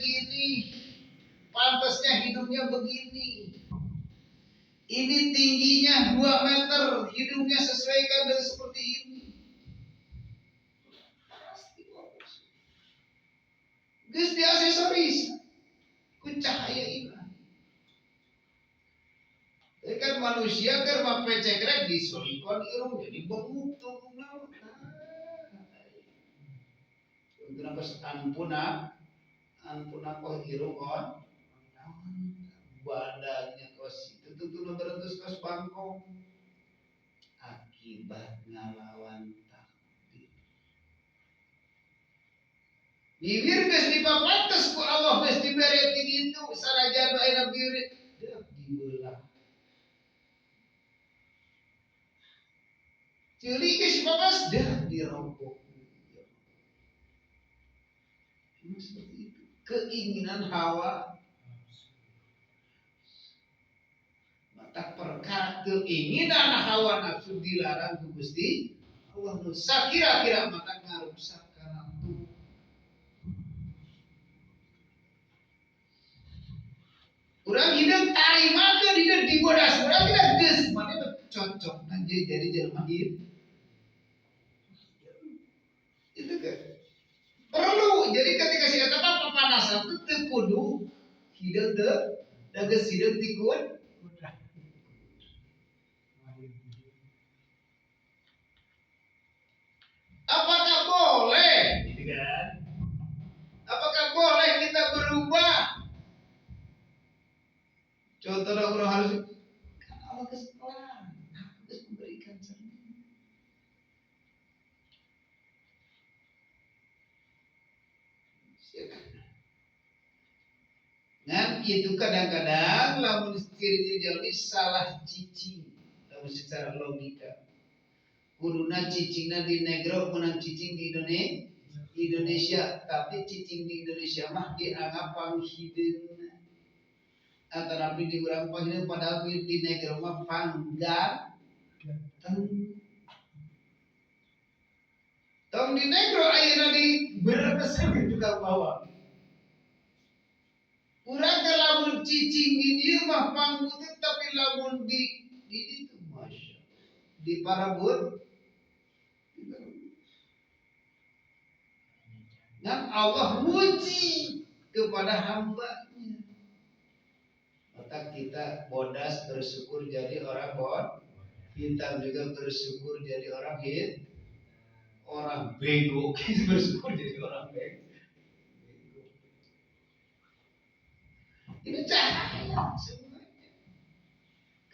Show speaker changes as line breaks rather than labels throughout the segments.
segini, pantasnya hidungnya begini. Ini tingginya 2 meter, hidungnya sesuaikan dengan seperti ini. Pasti bagus. Geus diaksesoris ku cahaya ilahi. Jadi kan manusia keur make cekrek disolikon irung jadi benguk tungtungna. Tungtungna geus anpuna anpuna kos irung on badannya kos itu tungtungna berentus kos bangkong akibat ngalawan takdir. Bibir geus dipapantes ku Allah geus dibere ti ditu sanajan ayeuna bibir deuk dibelah. Ceuli geus papas dah dirompok. Memang seperti itu. Keinginan hawa mata perkara keinginan hawa nafsu dilarang ku Gusti Allah nu sakira-kira mata ngarusak kana tubuh. Urang hideung tarimakeun hideung dibodas urang tidak geus maneh cocok jadi jelema ieu. Itu kan perlu. Jadi ketika si eta mah papanasan teh teu kudu hideung teu da geus hideung tikun. Apakah boleh? Gitu kan? Apakah boleh kita berubah? Contohnya orang harus kan Allah geus pelan, geus memberikan cermin. Nah, itu kadang-kadang lamun ciri-ciri jauh salah cicing, lamun secara logika. Kuduna cicingna di negro, menang cicing di Indonesia, tapi cicing di Indonesia mah dianggap panghideungna. Antara di urang panghideung padahal di negro mah pangganteng. Tong di negro ayeuna di Brebes juga bawa. Urang teh lamun cicing di dieu mah pangbuteut tapi lamun di ditu masya di parabut. Dan Allah muji kepada hambanya. Maka kita bodas bersyukur jadi orang bod, hitam juga bersyukur jadi orang hit, orang bego bersyukur jadi orang bego. Ini cahaya semuanya.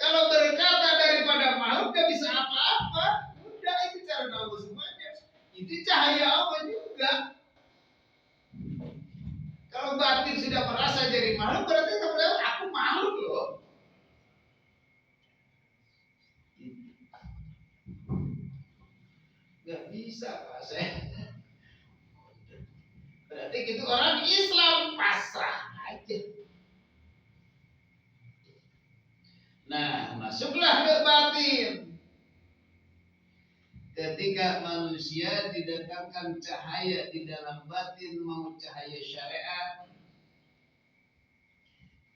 Kalau berkata daripada makhluk gak bisa apa-apa. Udah itu cara Allah semuanya. Itu cahaya Allah juga. Kalau batin sudah merasa jadi makhluk berarti kemudian aku makhluk loh. Gak bisa Pak saya. Berarti gitu orang Islam pasrah aja. Nah, masuklah ke batin. Ketika manusia didatangkan cahaya di dalam batin, mau cahaya syariat,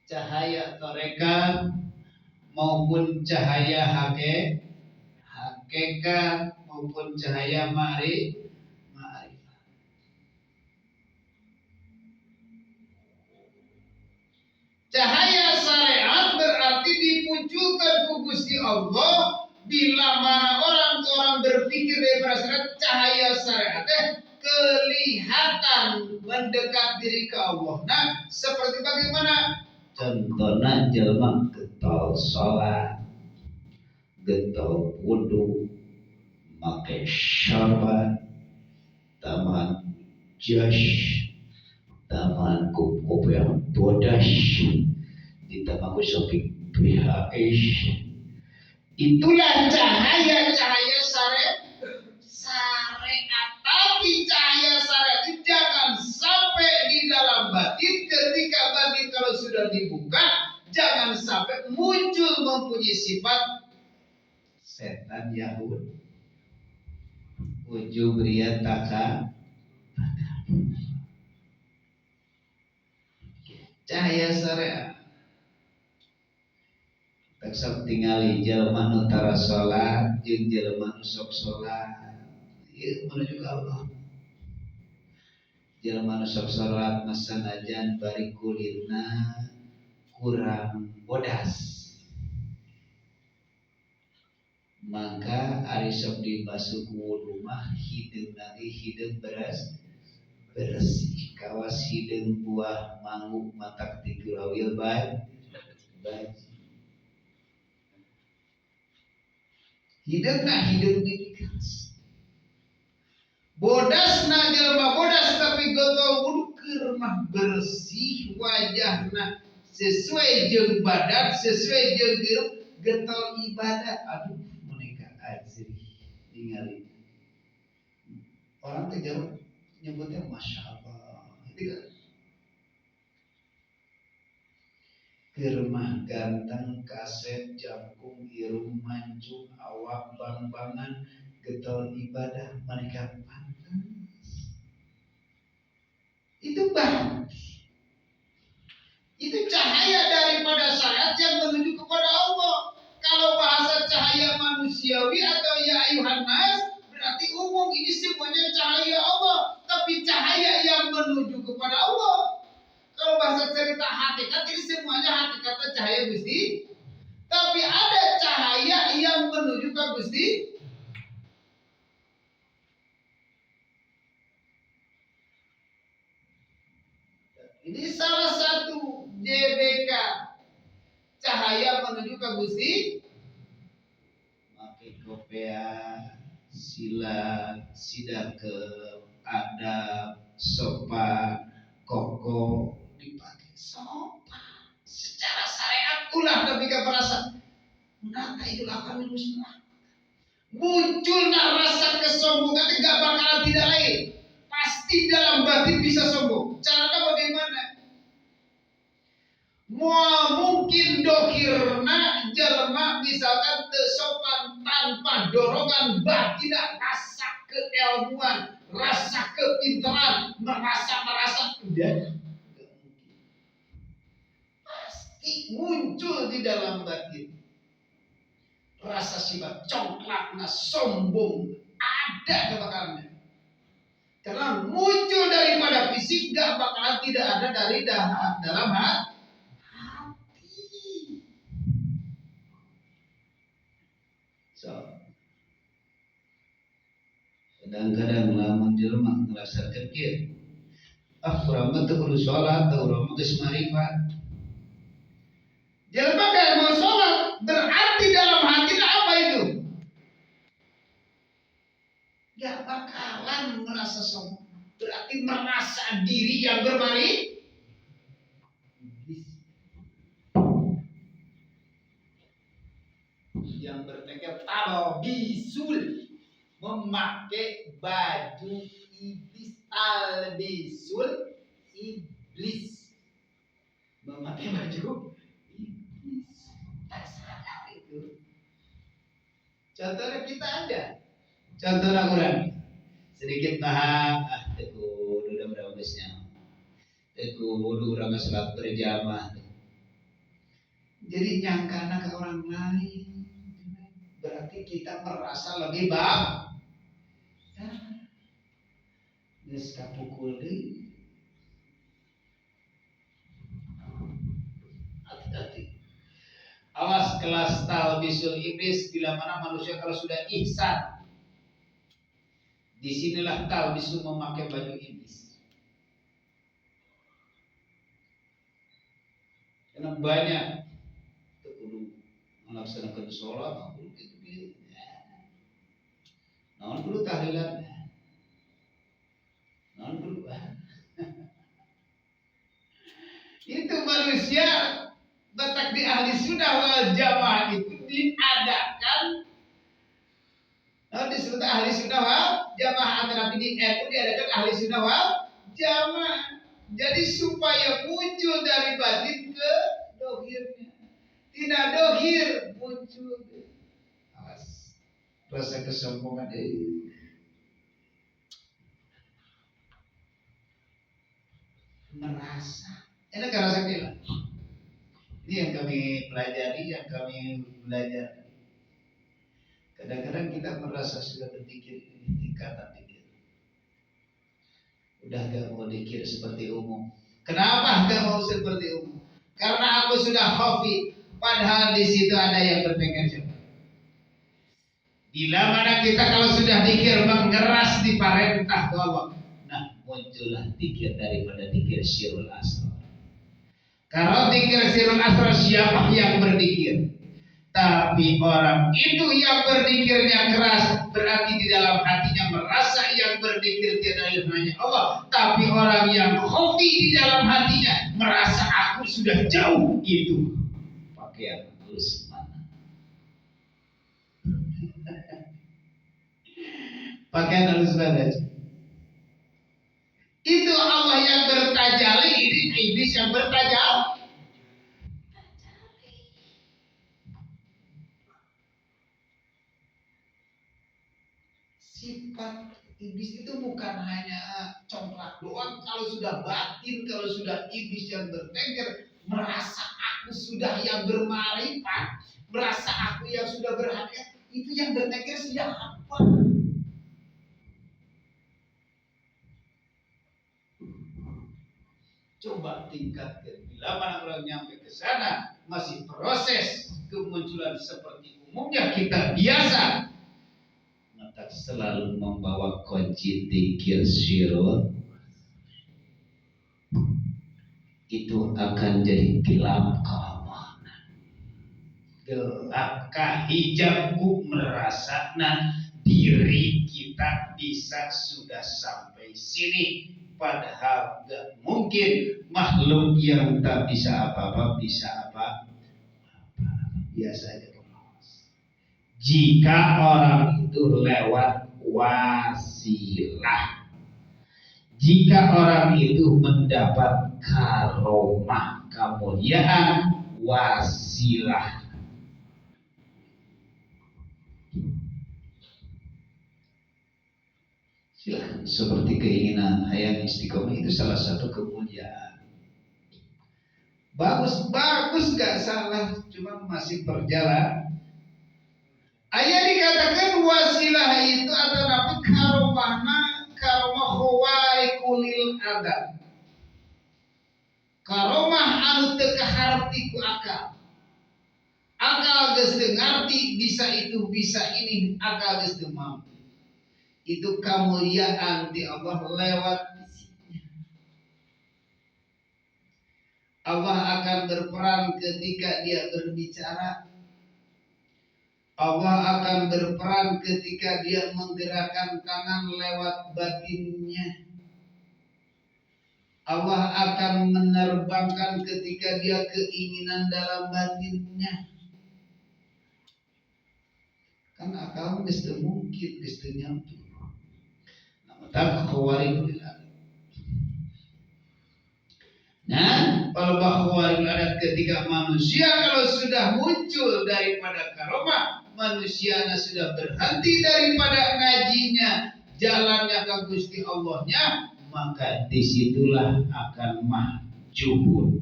cahaya tarekat, maupun cahaya hakikat, maupun cahaya ma'rifat. Cahaya syariat berarti dimunculkan ku Gusti Allah. Bila mana orang-orang berpikir dari syariat, cahaya syariat kelihatan mendekat diri ke Allah. Nah, seperti bagaimana? Contohnya jelma getol sholat, getol wudu, make syabat, taman jas, taman kup yang bodas, ditambah ku shopping BHS. Itulah cahaya-cahaya syariat. Tapi cahaya syariat itu jangan sampai di dalam batin. Ketika batin kalau sudah dibuka, jangan sampai muncul mempunyai sifat setan Yahud. Ujub riya taka. Cahaya syariat. Tak sok tingali jelema nu tara salat jeung jelema nu sok salat. Ieu menuju ka Allah. Jelema nu sok salat mah sanajan bari kulitna kurang bodas. Maka ari sok dibasuh ku wudu mah hideung ge hideung beres bersih kawas hideung buah manguk matak tigurawil bae baji. Hideungna hideung dikas. Bodasna jelema bodas tapi gotol wudu keur mah bersih wajahna sesuai jeung badan sesuai jeung getol ibadah. Aduh mereka azri ningali orang teh jauh nyebutnya masya Allah itu kan keur mah ganteng kasep jangkung irung mancung awak bang-bangan getol ibadah mereka pantas. Itu batin. Itu cahaya daripada syariat yang menuju kepada Allah. Kalau bahasa cahaya manusiawi atau ya ayuhan nas berarti umum ini semuanya cahaya Allah, tapi cahaya yang menuju kepada Allah. Kalau bahasa cerita hakikat ini semuanya hakikatnya cahaya Gusti, tapi ada cahaya yang menuju ke Gusti. Ini salah satu JBK cahaya menuju ke Gusti. Make kopea, sila, sidake, adab, sopan, koko dipakai sopan. Secara syariat ulah tapi gak merasa nata itu akan musnah. Munculnya rasa kesombongan gak bakalan tidak lain. Pasti dalam batin bisa sombong. Caranya bagaimana? Mau mungkin dohirna jelema misalkan teu sopan tanpa dorongan batinna rasa keilmuan, rasa kepintaran, merasa udah enggak mungkin. Pasti muncul di dalam batin rasa sifat congklakna sombong ada kebakarannya. Karena muncul daripada fisik gak bakalan tidak ada dari dalam hati. So, kadang-kadang lamun jelema ngerasa kecil, ah urang mah teu kudu salat, urang mah geus marifat. Jelema gak mau salat, berarti dalam hatinya apa itu? Gak bakalan merasa sombong. Berarti merasa diri yang bermari. Yang bertekad talbisul, memakai baju iblis, talbisul iblis, memakai baju iblis. Tak sadar itu. Contohnya kita ada. Contohnya kurang sedikit paham, ah teu kudu da berapa geusnya. Teu kudu urang salat berjamaah. Jadi nyangkana ke orang lain. Berarti kita merasa lebih baik. Geus kapukul deui. Hati-hati. Awas kelas talbisul iblis bila mana manusia kalau sudah ihsan. Disinilah talbisul memakai baju iblis. Karena banyak kudu melaksanakan sholat, kudu gitu gitu. Naon kudu tahlilan, naon kudu. Itu manusia batak di ahli sunnah wal jamaah itu diadakan. Nah, disebut ahli sunnah wal jamaah, tetapi di NU diadakan ahli sunnah wal jamaah. Jadi supaya muncul dari batin ke dohirnya. Tidak dohir muncul. Awas rasa kesombongan merasa Ini karena sakila. Ini yang kami pelajari, yang kami belajar. Kadang-kadang kita merasa sudah berpikir ini tingkatan dikir. Udah gak mau dikir seperti umum. Kenapa gak mau seperti umum? Karena aku sudah khafi. Padahal di situ ada yang berpikir siapa. Bila mana kita kalau sudah dikir mengeras di parentah Allah, nah muncullah dikir daripada dikir sirul asrar. Kalau dikir sirul asrar siapa yang berdikir? Tapi orang itu yang berdikirnya keras berarti di dalam hatinya merasa yang berdikir tiada hanya Allah. Tapi orang yang khafi di dalam hatinya merasa aku sudah jauh, itu pakaian halus mana? Pakaian halus mana? Itu Allah yang bertajali, ini iblis yang bertajal. Sifat iblis itu bukan hanya congklak doang. Kalau sudah batin, kalau sudah iblis yang bertengger, merasa aku sudah yang bermarifat, merasa aku yang sudah berhakikat, itu yang bertengger siapa? Coba tingkatkan. Bila mana orang nyampe ke sana, masih proses kemunculan seperti umumnya kita biasa. Maka selalu membawa kunci dikir syirul, itu akan jadi gelap ke Allah. Gelap hijabku merasa nah diri kita bisa sudah sampai sini. Padahal gak mungkin makhluk yang tak bisa apa-apa bisa apa-apa. Biasa aja. Jika orang itu lewat wasilah, jika orang itu mendapat karomah kemuliaan wasilah, silakan. Seperti keinginan hayang istiqomah itu salah satu kemuliaan. Bagus, bagus gak salah, cuma masih berjalan. Ayat dikatakan wasilah itu atau nabi karomahna karomah khawariqulil adat. Karomah anu teu kaharti ku akal. Akal geus teu ngarti bisa itu bisa ini, akal geus teu mampu. Itu kemuliaan di Allah lewat fisiknya. Allah akan berperan ketika dia berbicara. Allah akan berperan ketika dia menggerakkan tangan lewat batinnya. Allah akan menerbangkan ketika dia keinginan dalam batinnya. Kan akal geus teu mungkin, geus teu nyampe. Nah, khawarij. Nah, kalau khawarij adat ketika manusia kalau sudah muncul daripada karomah, manusia sudah berhenti daripada ngajinya, jalannya ke Gusti Allahnya, maka disitulah akan mahjubun.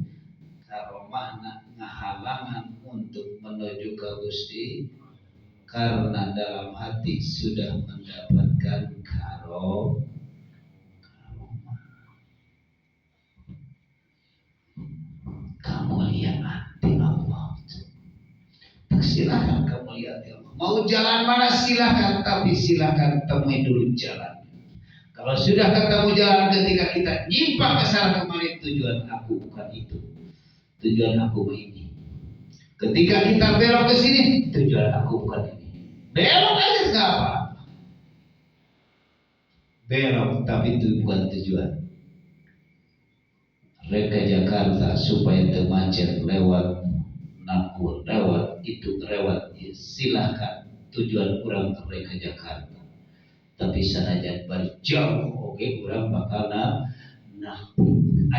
Karomah ngahalangan untuk menuju ke Gusti, karena dalam hati sudah mendapatkan karomah. Kemuliaan di Allah. Silakan kemuliaan di Allah. Mau jalan mana silakan, tapi silakan temui dulu jalan. Kalau sudah ketemu jalan, ketika kita nyimpang ke sana kemarin, tujuan aku bukan itu, tujuan aku ini. Ketika kita belok ke sini, tujuan aku bukan ini. Belok aja nggak apa. Belok tapi itu bukan tujuan. Reka Jakarta supaya termacet lewat Nakul, lewat itu, lewat ya, silakan tujuan kurang reka Jakarta. Tapi sanajan bari jauh oke kurang bakal nah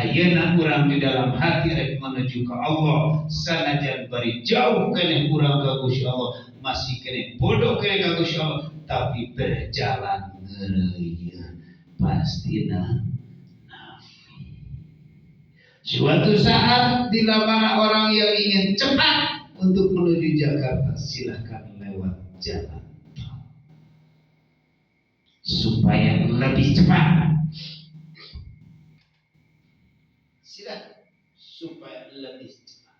ayeuna urang di dalam hati rek menuju ke Allah, sanajan bari jauh keneh urang ka Gusti Allah, masih keneh bodoh keneh ka Gusti Allah, tapi berjalan ngeureuyeun pastina nafi. Suatu saat bila mana orang yang ingin cepat untuk menuju Jakarta, silahkan lewat jalan tol supaya lebih cepat. Silahkan supaya lebih cepat.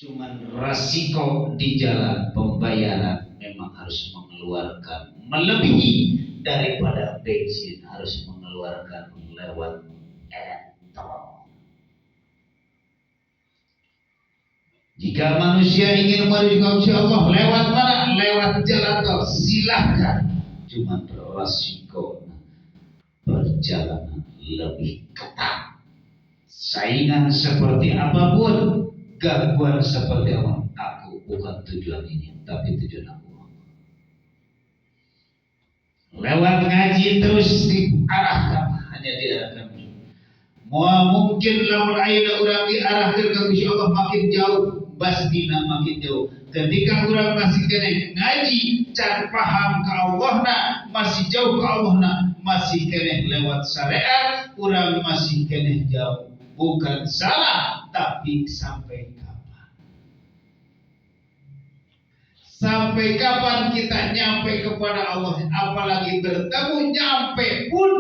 Cuman resiko di jalan pembayaran memang harus mengeluarkan melebihi daripada bensin, harus mengeluarkan lewat tol. Jika manusia ingin menuju ke Allah lewat mana? Lewat jalan tol, silahkan. Cuman resiko perjalanan lebih ketat. Saingan seperti apapun, gangguan seperti apa, aku bukan tujuan ini, tapi tujuan aku. Lewat ngaji terus diarahkan, hanya diarahkan. Mungkin lamun ayeuna urang diarahkeun ka Gusti Allah makin jauh, basdina makin jauh. Ketika urang masih keneh ngaji, can paham ka Allahna, masih jauh ka Allahna, masih keneh lewat syariat, urang masih keneh jauh. Bukan salah, tapi sampai kapan? Sampai kapan kita nyampe kepada Allah? Apalagi bertemu, nyampe pun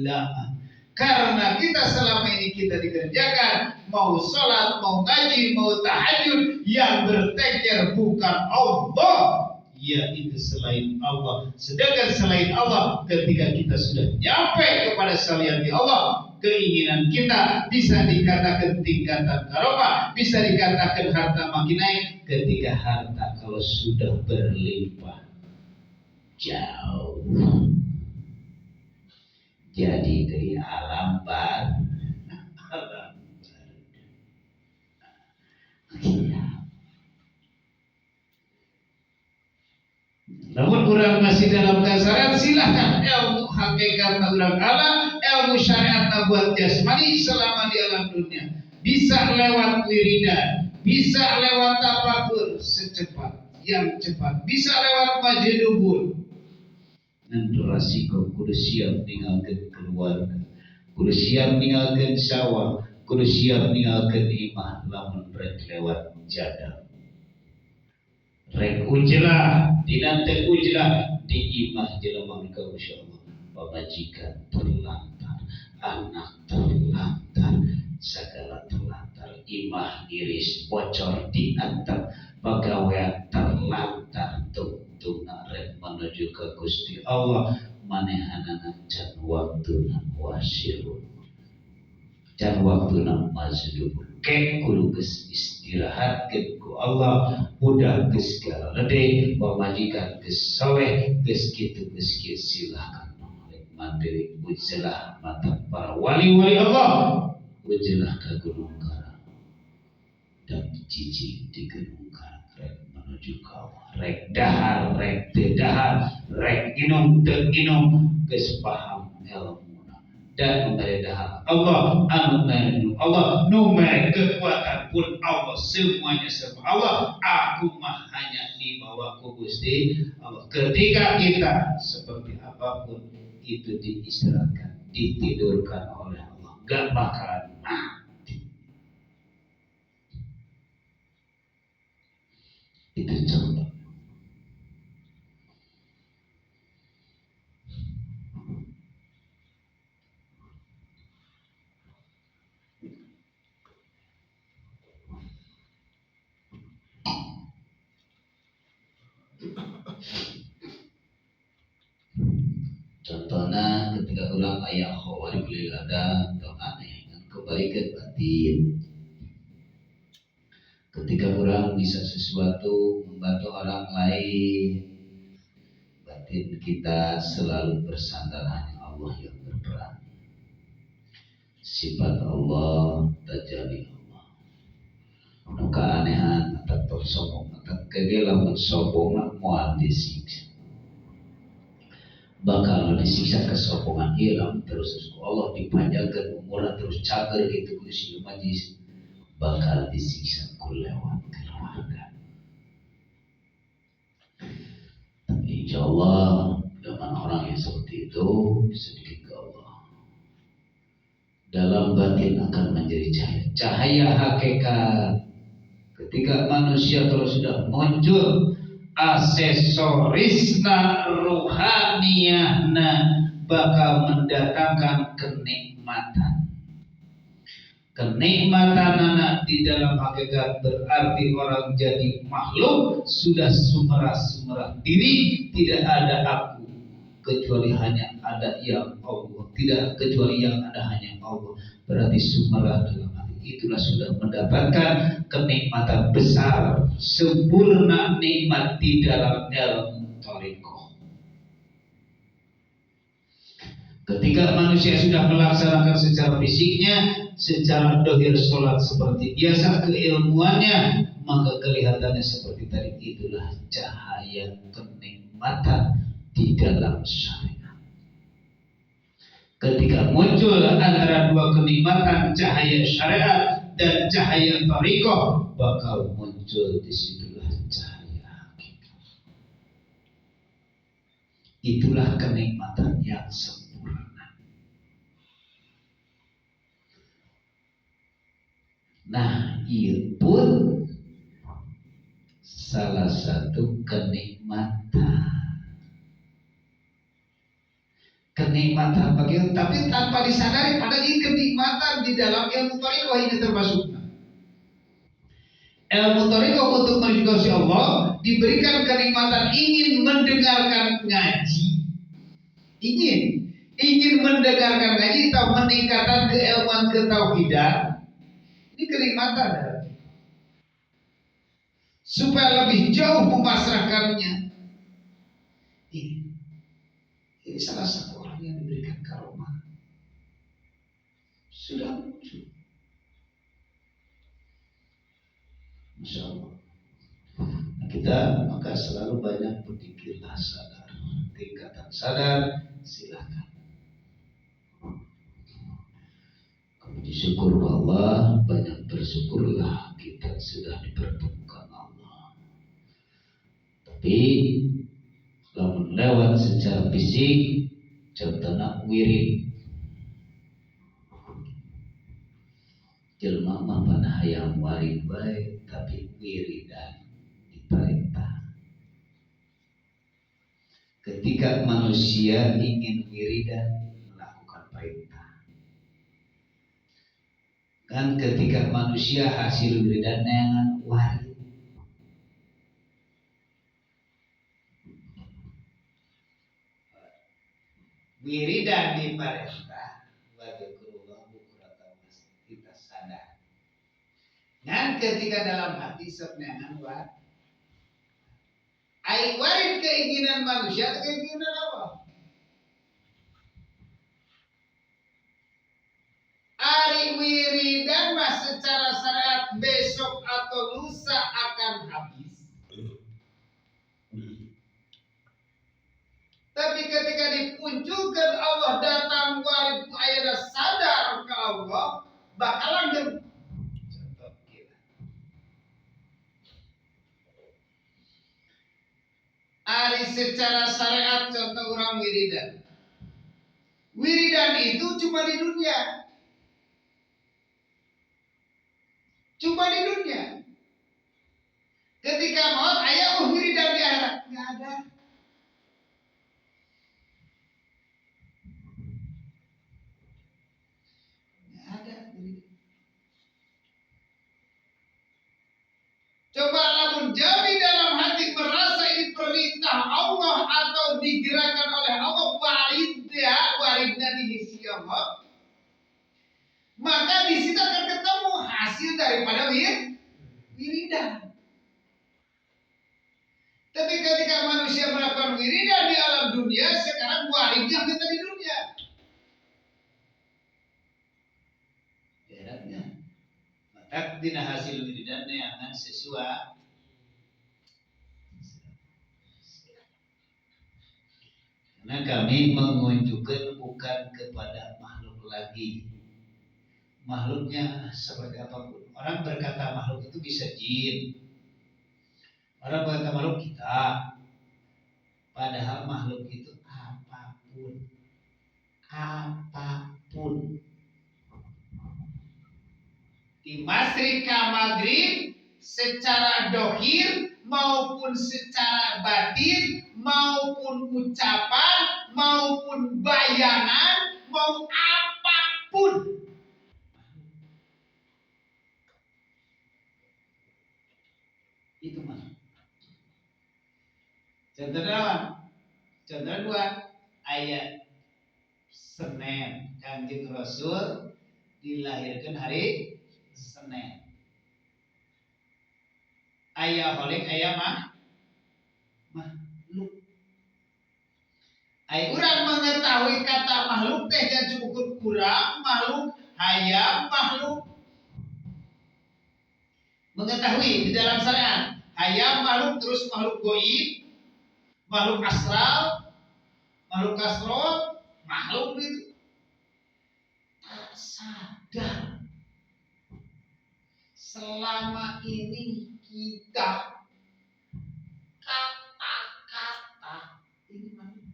lama. Karena kita selama ini kita dikerjakan, mau sholat, mau ngaji, mau tahajud, yang berteker bukan Allah, yaitu selain Allah. Sedangkan selain Allah, ketika kita sudah nyampe kepada selain Allah, keinginan kita bisa dikatakan tingkatan karomah, bisa dikatakan harta makin naik. Ketika harta kalau sudah berlimpah jauh, jadi dari alam bar, alam bar. Namun orang masih dalam kasaran, silahkan ilmu hakikat orang alam, ilmu syariat buat jasmani selama di alam dunia. Bisa lewat wiridan, bisa lewat tafakur secepat yang cepat, bisa lewat majdubun. Nanti rasiko kudu siap ninggalkeun keluarga, kudu siap ninggalkeun sawah, kudu siap ninggalkeun imah lamun rek lewat jadab. Rek ujlah, dinante ujlah di imah jelema ka insyaallah. Pamajikan terlantar, anak terlantar, segala terlantar, imah iris bocor diantar, pegawai terlantar, tungtungna rek menuju ke Gusti Allah, manehanana can waktuna wasirun, can waktuna mazdubun. Kek kudu geus istirahatkeun ku Allah, udah geus galalede, pamajikan geus soleh, geus kitu geus kieu, silahkan mandiri ujlah mata para wali-wali Allah, ujlah ke Gunung Karang dan cicing di Gunung Karang rek menuju ke Allah, rek dahar rek teu dahar, rek inum teu inum, geus paham ilmu dan memberi dahar Allah, anu mere Allah, nu mere kekuatan pun Allah, semuanya serba Allah. Aku mah hanya dibawa ku Gusti Allah. Ketika kita seperti apapun itu diistirahatkan, ditidurkan oleh Allah, gak bakalan mati. Itu contoh. Contohnya ketika orang ayah khawari beli ladang atau aneh kan kebalikan batin. Ketika orang bisa sesuatu membantu orang lain, batin kita selalu bersandar hanya Allah yang berperan. Sifat Allah, tajalli Allah. Nu keanehan atau sombong atau kegelaman sombong moal disiksa. Bakal disiksa kesombongan hilang terus Allah dipanjangkan umurnya terus cager gitu ku si majlis, bakal disiksa ku lewat keluarga. Tapi insya Allah dengan orang yang seperti itu sedikit ke Allah. Dalam batin akan menjadi cahaya. Cahaya hakikat. Ketika manusia kalau sudah muncul aksesorisna ruhaniyahna bakal mendatangkan kenikmatan. Kenikmatan anak di dalam hakikat berarti orang jadi makhluk sudah sumerah-sumerah diri, tidak ada aku kecuali hanya ada yang Allah, tidak kecuali yang ada hanya Allah. Berarti sumerah dalam hati itulah sudah mendapatkan kenikmatan besar, sempurna nikmat di dalam ilmu thariqah. Ketika manusia sudah melaksanakan secara fisiknya, secara dohir sholat seperti biasa keilmuannya, maka kelihatannya seperti tadi, itulah cahaya kenikmatan di dalam syariat. Ketika muncul antara dua kenikmatan, cahaya syariat dan cahaya thariqah, bakal muncul disitulah cahaya hakikat. Itulah kenikmatan yang sempurna. Nah, itu pun salah satu kenikmatan. Kenikmatan bagi, tapi tanpa disadari, padahal ini kenikmatan di dalam ilmu thariqah ini termasuk. Ilmu thariqah untuk menuju Allah diberikan kenikmatan ingin mendengarkan ngaji, ingin mendengarkan ngaji atau meningkatkan keilmuan ketauhidan. Ini kenikmatan supaya lebih jauh memasrahkannya. Ini salah satu orang yang diberikan karomah sudah muncul. Masya Allah. Nah, kita maka selalu banyak berpikirlah sadar, tingkatan sadar silakan. Puji syukur Allah, banyak bersyukurlah kita sudah dipertemukan Allah. Tapi lamun lewat secara fisik, contohnya wirid. Jelma mah pan hayang warid bae, tapi wiridan diperintah. Ketika manusia ingin wiridan melakukan perintah. Kan ketika manusia hasil wiridan neangan warid. Wiridan diperintah wadzukurullah bukratan kita sadar. Dan ketika dalam hati sok neangan warid. Ai warid keinginan manusia atau keinginan apa? Ari wiridan mah secara syariat besok atau lusa akan habis. Tapi ketika dipunculkan Allah datang warid ayana sadar ke Allah, bakal langgeng. Contoh kita. Ari secara syariat contoh orang wiridan. Wiridan itu cuma di dunia. Cuma di dunia. Ketika maut ayah wiridan di akhirat nggak ada. Nggak ada. Coba lamun jadi dalam hati merasa ini perintah Allah atau digerakkan oleh Allah, waridnya, waridnya diisi Allah, maka di situ akan ketemu hasil daripada wiridan. Tapi ketika manusia melakukan wiridan di alam dunia, sekarang waridnya kita di dunia. Jaraknya. Maka dina hasil wiridan yang sesuai. Karena kami mengunjukkan bukan kepada makhluk lagi. Makhluknya seperti apapun. Orang berkata makhluk itu bisa jin. Orang berkata makhluk kita. Padahal makhluk itu apapun. Apapun. Di masyrik ka maghrib secara dohir maupun secara batin maupun ucapan maupun bayangan mau apapun. Itu mah. Contohnya, contohnya dua ayat Senin, Kanjeng Rasul dilahirkan hari Senin. Ayah holik, ayah mah makhluk. Ay urang mengetahui kata makhluk teh jangan cukup kurang makhluk, hayam makhluk. Mengetahui di dalam syariat hayam makhluk, terus makhluk goib, makhluk astral, makhluk kasro, makhluk itu tak sadar. Selama ini kita kata-kata ini makhluk,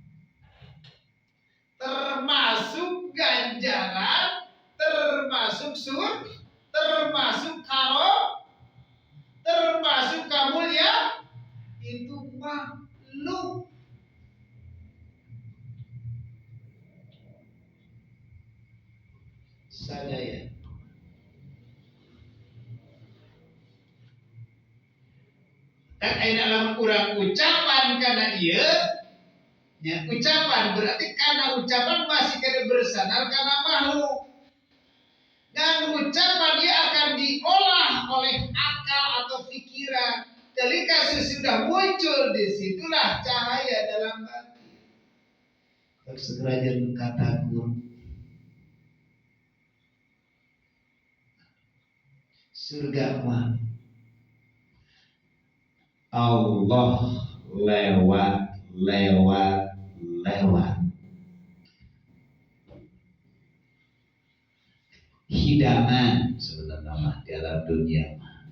termasuk ganjaran, termasuk sur, termasuk karo, termasuk kamulia, itu makhluk. Sadaya. Dan ayeuna lamun urang ucapan kana ieu nya, ucapan berarti karena ucapan masih kena bersandar karena makhluk. Dan ucapan dia akan diolah oleh akal atau pikiran. Ketika sudah muncul, disitulah cahaya dalam batin. Segera jangan kata guru. Surga mah Allah lewat, lewat, lewat. Hidangan sebenarnya mah di alam dunia mah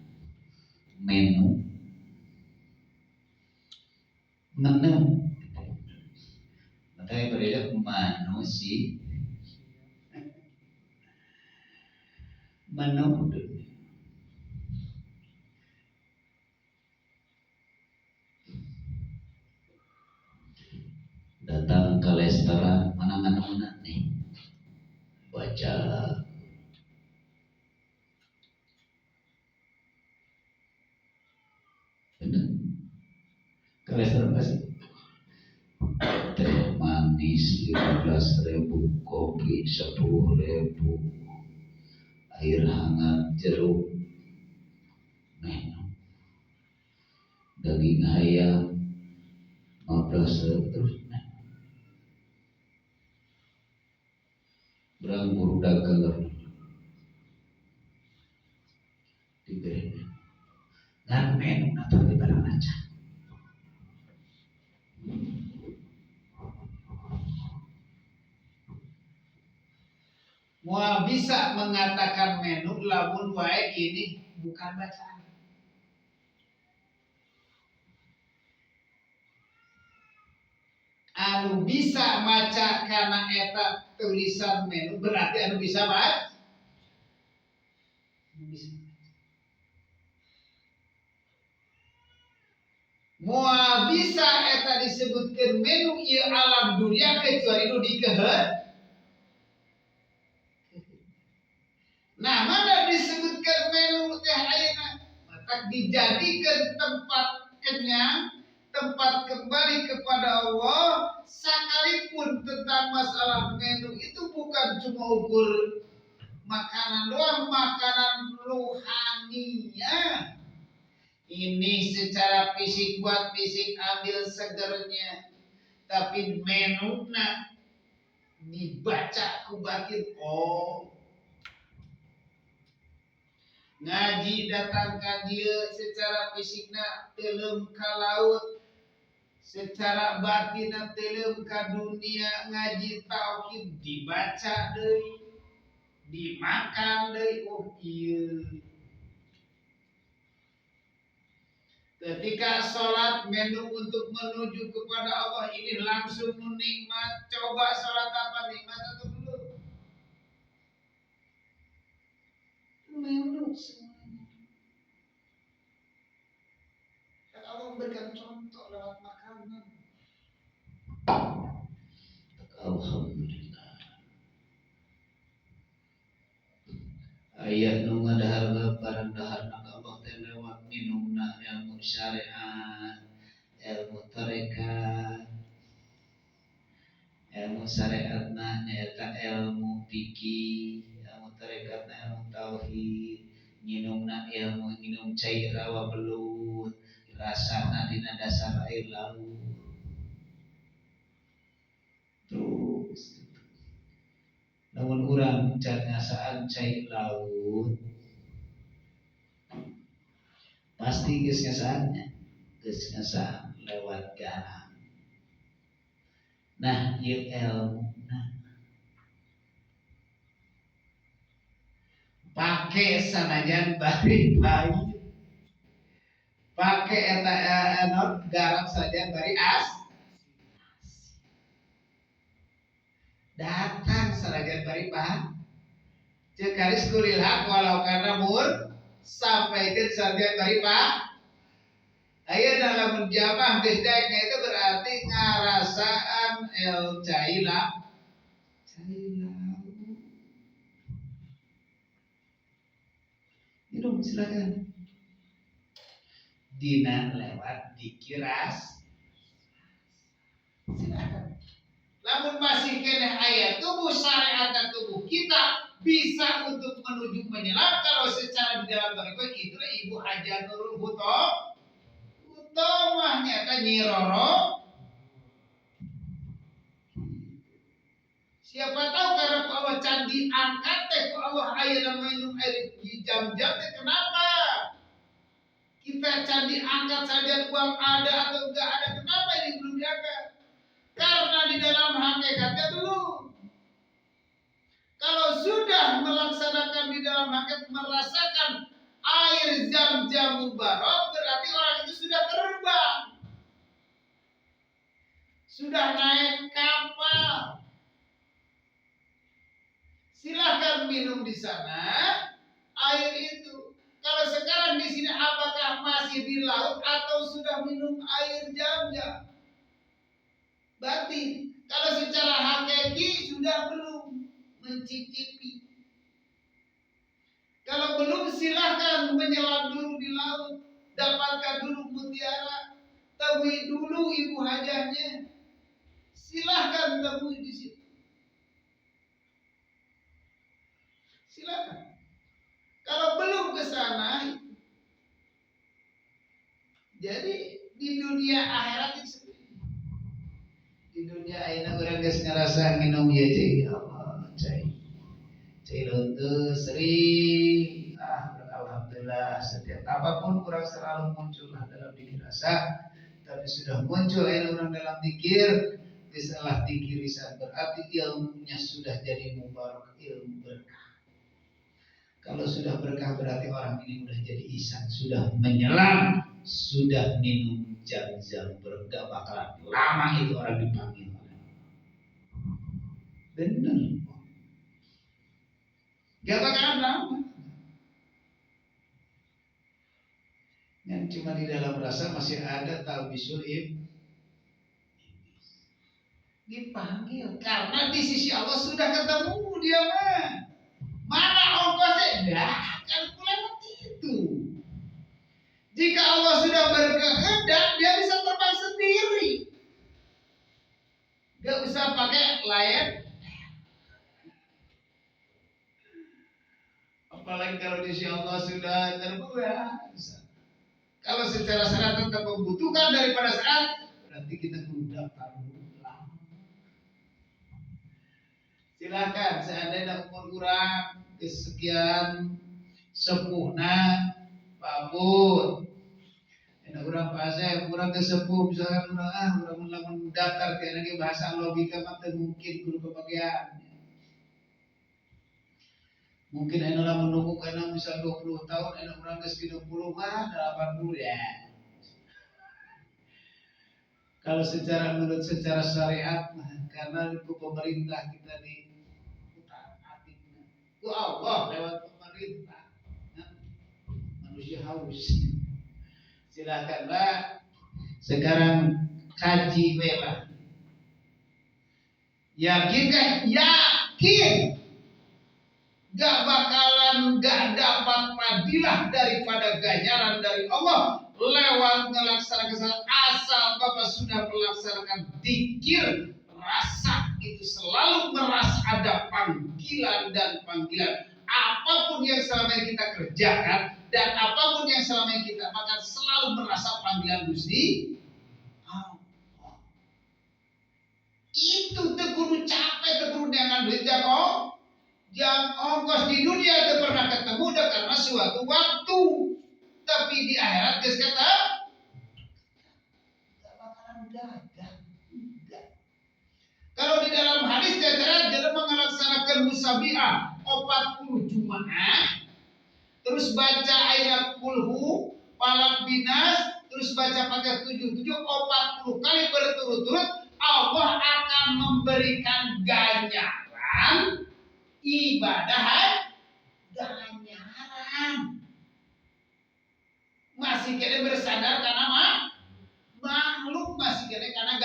menu, menu. Makanya berbeda manusia, menu dunia. Datang ke restoran mana mana nih baca bener ke restoran pasti teh manis 15.000, kopi 10.000, air hangat jeruk menu, daging ayam 15.000, terus berang buru dagang diberi dan menu atau di barang aja. Mua bisa mengatakan menu lamun wae ini bukan bacaan. Anu bisa maca karena eta tulisan menu berarti anu bisa baca. Anu bisa baca. Moal bisa eta disebutkeun menu ieu alam dunia kecuali nu dikeheun. Nah, mana disebutkan menu teh ayeuna? Maka dijadikan tempat kenyang, tempat kembali kepada Allah. Sekalipun tentang masalah menu itu bukan cuma ukur makanan doang, makanan rohaninya. Ini secara fisik buat fisik ambil segernya, tapi menuna dibaca ku batin. Oh, ngaji datang ka dieu secara fisikna teuleum ka laut, secara batinna teuleum ka dunia. Ngaji tauhid dibaca deui, dimakan deui. Oh ieu ketika sholat menu untuk menuju kepada Allah ini langsung menikmat. Coba sholat apa, nikmat atau belum? Menu. Penuh semuanya. Dan Allah memberikan contoh lewat makanan. Alhamdulillah. Aya nu ngadahar barang dahar ka Allah teh lewat minumna ilmu syariat, ilmu tarekat. Ilmu syariatna nyaeta ilmu fikih, ilmu tarekatna ilmu tauhid, minumna ilmu minum cai rawa belut, rasana dina dasar air laut. Terus namun urang can ngasaan cai laut pasti geus ngasaannya, geus ngasaan lewat garam. Nah, ieu ilmuna pake sanajan bari pahit, pake eta garam saja bari as, datang sanajan bari pahit. Ceuk karis kulil haq walau kana mur sampaikeun sanajan bari pahit. Ayeuna lamun jamaah geus daekna itu berarti ngarasaan el caila. Caila. Minum silakan. Dina lewat dikiras. Silakan. Lamun masih keneh aya tubuh syariat dan tubuh kita bisa untuk menuju menyelam kalau secara di dalam tarekat itulah Ibu Haja Nurul Huto. Utamah nyata Nyi Roro. Siapa tahu karena ku Allah can diangkat teh ku Allah ayeuna minum air di jam-jam teh kenapa? Kita can diangkat saja uang ada atau enggak ada, kenapa ini belum diangkat? Karena di dalam hakikatnya belum. Kalau sudah melaksanakan di dalam hakikat merasakan air zam-zam mubarak, berarti orang itu sudah terbang, sudah naik kapal. Silahkan minum di sana air itu. Kalau sekarang di sini apakah masih di laut atau sudah minum air jam-jam? Batin. Kalau secara hakiki sudah belum mencicipi. Kalau belum silahkan menyelam dulu di laut, dapatkan dulu mutiara, temui dulu ibu hajahnya. Silahkan temui di situ. Silakan. Kalau belum ke sana, jadi di dunia akhirat itu seperti ini. Di dunia ayeuna urang geus ngarasa minum ieu cai, ya Allah, cai. Cai luntuh sering. Ah, alhamdulillah setiap apapun kurang selalu muncullah dalam diri rasa. Tapi sudah muncul ayeuna urang dalam dikir, geus dikir berarti ilmunya sudah jadi mubarak, ilmu berkah. Kalau sudah berkah berarti orang ini sudah jadi ihsan, sudah menyelam, sudah minum jam-jam berkah, bakalan lama itu orang dipanggil. Benar. Gak bakalan lama. Yang cuma di dalam rasa masih ada talbisul iblis. Dipanggil karena di sisi Allah sudah ketemu dia mah. Mana ongkosnya? Dah, kan lewat itu. Jika Allah sudah berkehendak, dia bisa terbang sendiri. Gak usah pakai lain. Apalagi kalau di sisi Allah sudah terbuka. Kalau secara syarat tetap membutuhkan daripada syarat, berarti kita kudu daftar dulu. Silakan, seandainya umur kurang kesekian sepuhna pabut. Enak urang paseh, urang teh sepuh misalkan urang urang lamun daftar teh lagi bahasa logika mah teu mungkin kudu kebagian. Mungkin anu lamun nunggu kana misal 20 tahun enak urang geus 30 mah 80 ya. Kalau secara menurut secara syariat mah karena ku pemerintah kita di ku Allah lewat pemerintah. Nah, haus. Silakanlah sekarang kaji we. Yakin kan? Yakin. Gak bakalan gak dapat fadilah daripada ganjaran dari Allah lewat melaksanakan, asal Bapak sudah melaksanakan dikir, rasa itu selalu merasa ada panggilan dan panggilan. Apapun yang selama ini kita kerjakan dan apapun yang selama ini kita makan selalu merasa panggilan Gusti Allah. Itu teu kudu capek, teu kudu dengan duit jago. Yang ongkos di dunia itu pernah ketemu udah karena suatu waktu. Tapi di akhirat geus kata gak bakalan gagal. Enggak. Kalau di dalam hadis jajaran jelema melaksanakan musabiah 40 Jumaah, terus baca ayat kulhu, falaq binnas, terus baca Fatihah 77 40 kali berturut-turut, Allah akan memberikan ganjaran ibadah ganjaran. Masih kena bersandar karena makhluk, masih kena karena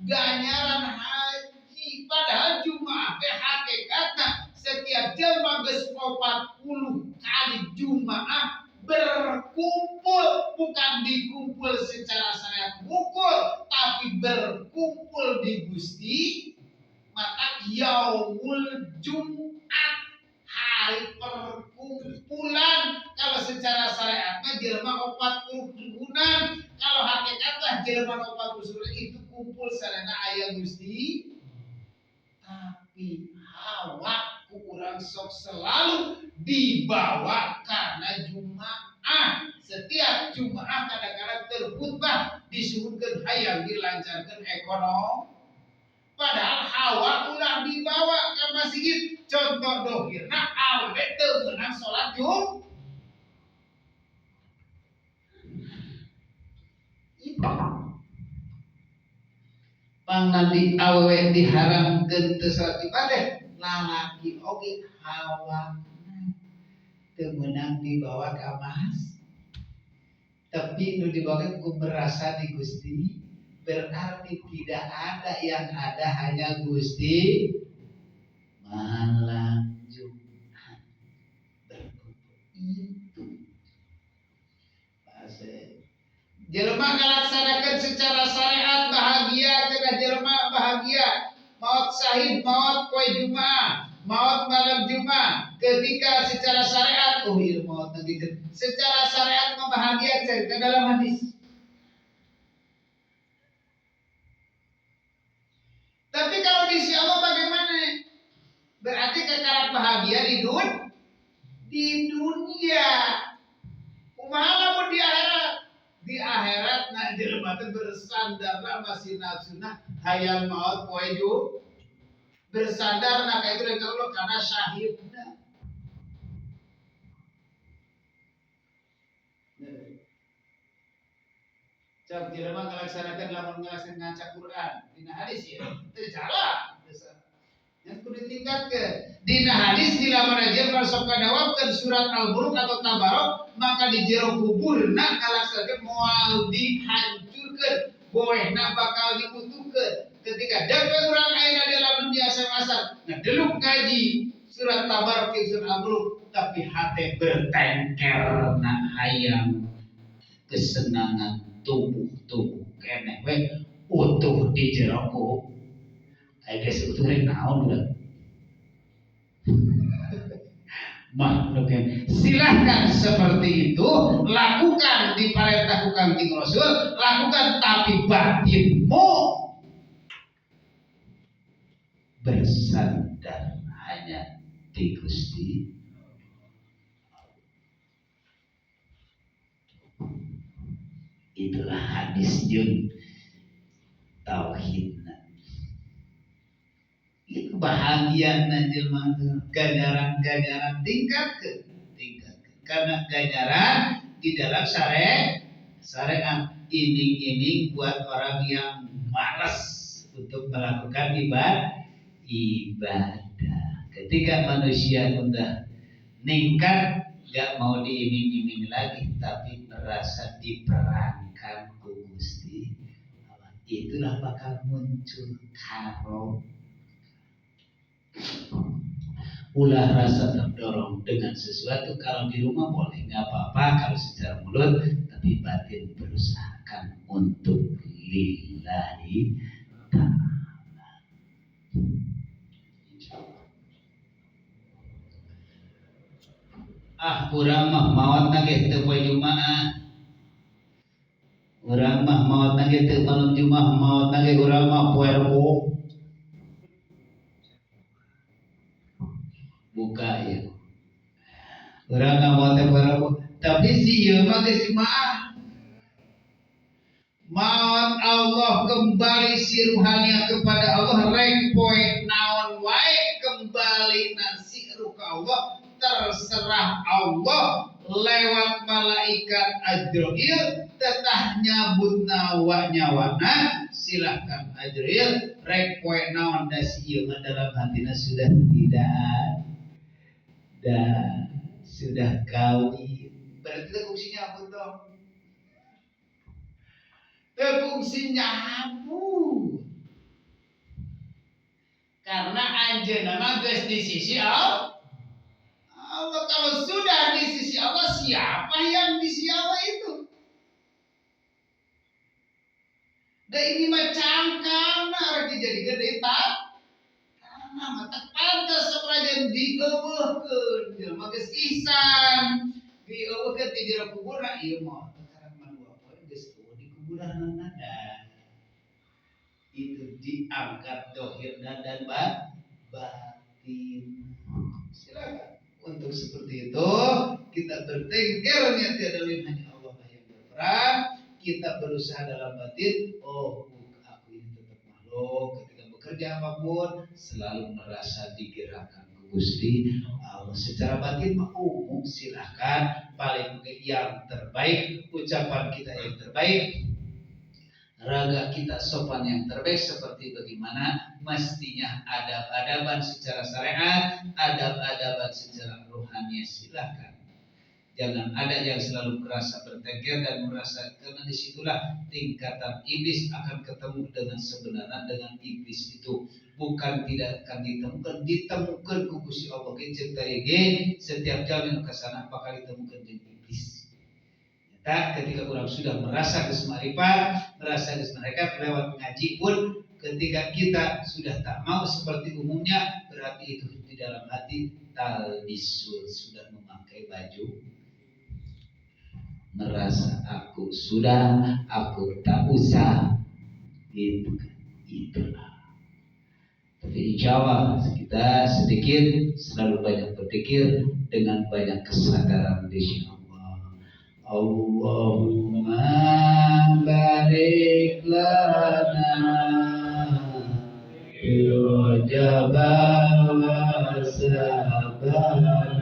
ganjaran haji. Padahal Jumaah teh hakikatna setiap jelema geus 40 kali Jumaah berkumpul, bukan dikumpul secara syariat mukul, tapi berkumpul di Gusti maka yaumul Jumat, hari perkumpulan. Kalau secara syariat mah jelema 40 turunan, kalau hakikat mah jelema 40 turunan itu kumpul sarana aya Gusti. Tapi hawa ku urang sok selalu dibawa karena Jumaah. Setiap Jumaah kadang-kadang terkhutbah disebutkan hayang dilancarkan ekonomi. Padahal hawa ulah dibawa ke masjid. Contoh dohirna awewe teu meunang salat Jumat. Itu. Pangna di awewe diharamkeun teu salat Jumat teh, lalaki oge hawa teu meunang dibawa ka masjid. Tapi nu dibawa ku merasa di Gusti, berarti tidak ada yang ada hanya Gusti. Malam Jumat berkumpul itu. Bahasa jelema ngalaksanakeun secara syariat bahagia, cenah jelema bahagia maut syahid, maut poe Jumat, maut malam Jumat. Ketika secara syariat, oh iya maut nanti secara syariat membahagia cerita dalam hadis. Tapi kalau di sisi Allah bagaimana? Berarti kekarat bahagia di dunia. Kumaha lamun di akhirat? Di akhirat nah jelema teh bersandarna masih nafsuna hayang maut poe Jumat. Bersandar nah ka itu dari Allah karena syahidna. Cak jelema ngalaksanakeun lamun ngalaksanakeun ngaca Quran dina hadis ya teu salah. Yang kudu ditingkatkeun. Dina hadis di lamun aja sok kadawabkeun surat Al-Mulk atau Tabarok, maka di jero kuburna ngalaksanakeun moal dihancurkeun, boehna bakal diutuhkeun. Ketika depe urang ayeuna dalam dunia asal-asal ngadeluk ngaji surat Tabarok jeung surat Al-Mulk, tapi hate bertengker na hayang kesenangan tubuh-tubuh keneh we utuh di jero kubur. Aya geus utuh rek naon udah. Makhluk. Silahkan seperti itu, lakukan diperintah ku Kangjeng Rasul, lakukan tapi batinmu bersandar hanya di Gusti. Itulah hadis jeung tauhid. Itu bahagia jelema ganjaran-ganjaran tingkat ke tingkat ke. Karena ganjaran di dalam syariat iming-iming buat orang yang malas untuk melakukan ibadah. Ketika manusia udah ningkat Gak mau diiming-iming lagi, tapi merasa diperankan ku Gusti Allah. Itulah bakal muncul karo. Ulah rasa terdorong dengan sesuatu. Kalau di rumah boleh, nggak apa-apa kalau secara mulut, tapi batin berusahakan untuk lillahi ta'ala. Ah, urang mah maot na ge teu poe Jumaah. Urang mah maot na ge teu malam Jumaah, maot na ge urang mah poe Rebo. Buka ya. Urang mah maot poe Rebo, tapi si ieu mah geus Jumaah. Maot Allah kembali si ruhania kepada Allah, rek poe naon wae kembali nasi ruh ka Allah. Terserah Allah lewat malaikat Azrail tetah nyabut nawa nyawana, silahkan Azrail rek poe naon da si ieu mah dalam hatina sudah tidak ada, sudah kawin. Berarti teu kungsi nyabut dong, teu kungsi nyabut karena anjeunna mah geus di sisi Allah. Allah kalau sudah di sisi Allah, siapa yang di sisi Allah itu? Da ini mah cangkangna rek dijadikeun deui tanah mah teu pantes saprajan dieuweuhkeun. Jelema geus ihsan, dieuweuhkeun ti jero kuburan, ieu mah karek mah dua poe geus eueuh di kuburanna da. Itu diangkat dohirna dan batin. Silakan. Untuk seperti itu kita bertenggernya tiada lain hanya Allah yang berperan. Kita berusaha dalam batin, oh aku ini tetap makhluk, ketika bekerja apapun selalu merasa digerakkan ku Gusti Allah. Secara batin mah umum silahkan, paling yang terbaik, ucapan kita yang terbaik, raga kita sopan yang terbaik, seperti bagaimana mestinya adab-adaban secara syariat, adab-adaban secara rohani, silahkan. Jangan ada yang selalu merasa bertengger dan merasa, karena disitulah tingkatan iblis akan ketemu dengan sebenarnya dengan iblis itu. Bukan tidak akan ditemukan, ditemukan ku Gusti Allah ge ceuk ge setiap jalan ke sana bakal ditemukan dengan iblis. Tak, ketika orang sudah merasa kesemarifat, merasa kesemarifat lewat ngaji pun, ketika kita sudah tak mau seperti umumnya, berarti itu di dalam hati talbisul, sudah memakai baju, merasa aku sudah, aku tak usah, gitu kan? Itulah. Tapi insya Allah kita sedikit selalu banyak berpikir dengan banyak kesadaran di sini. Allahumma barik lana fi Rajab wa Sya'ban.